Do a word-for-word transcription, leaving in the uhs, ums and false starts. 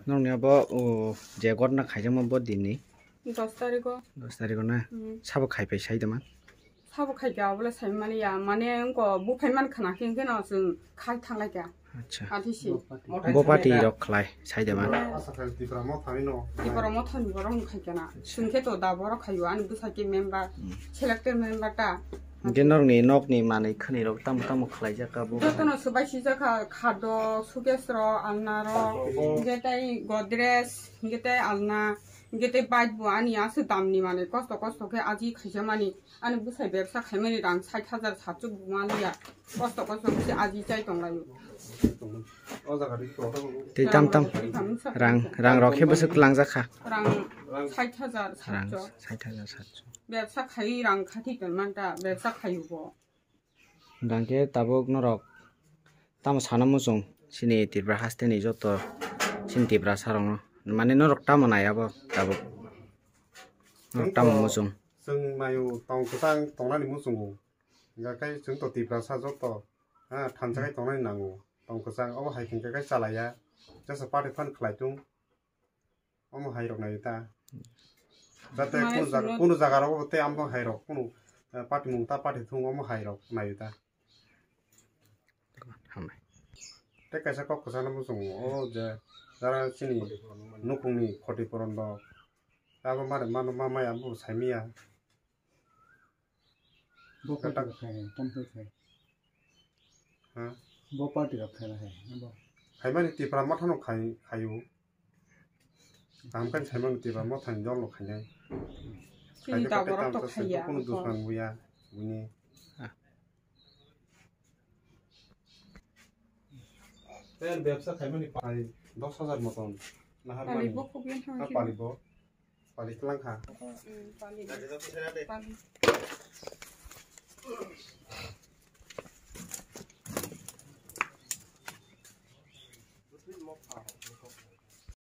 Nokni abo, o, je gotna khaijakma bo dinni? Dos tarikh o. Dos tarikh o na? Hmm. Sabo khai pai sai dama? Sabo khai kha, obole sai mani ya, mane wngko buphai man khana khe, hwnkhe no chwng khai thanglai kha. Acha. Athisi. Bo party rok khlai sai dama? Mane Asa khai Tipra Motha ni no. Tipra Motha ni borok khai kana. Acha. Chwng khe to da borok khaio, ani bwsai khe member, hmm, selected member ta. Hwnkhe norokni nokni manwi khwnwi rok tamo tamo khlai jak kha bo? Jotono swbai sijak kha, khadok, sukesh rok, alna rok, hwnkhe tei godrej, hwnkhe tei alna, hwnkhe tei bike bo ani aswk damni manwi kosto kosto khe aji khaijak mani. Ani bwsai bebsa khaimani rang sait hajar satso buma liya. Kosto kosto khe aji chai tonglaio. Tei tam tam rang, rang rok khe bwswk langjak kha? Rang sait hajar satso. Rang sait hajar satso. Bebsa khai rang khathi tongmanta, bebsa khaio bo. Hwnkhe tabuk norok tamo sana muchung chini Tripura hasteni joto chini Tiprasa rokno, mane norok tamo nai abo tabuk? Norok tamo muchung? Chwng naio tong kwchang tongnani muchungo. Hwnkhe chwng to Tiprasa joto, ha, thansa khai tongnani nango. Tong kwchang obo hai hwnkhe khe chalaiya. Jesa party phan khlai tung. Omo hai rok naio ta. Jate mane kunu jaga, suno kunu jaga rogo tei amo hai rok kunu, eh, party mung ta party thung omo hai rok naio ta. Hambai. Tei kaisa kok kwchangno muchungo, o je jara chini nukungni khoti puron rok. Abo mare mano ma maya bo saimaya. Bo party rok khai, tam khai khai. Ha? Bo party rok khai khai, abo. Khaimani Tipra Motha no khai, khaio. Kaham khe saimani Tipra Motha ni dol no khainai. Chini khaikhe tabuk rok to tam khaiya, kunu abo. Dusman buya, buini. Ah. Tei bebsa khaimani pai dos hajar moton. Nahar mani. Pali bo khub yen. Ha, pali bo. Pali tlang kha. Hmm, pali. Pali.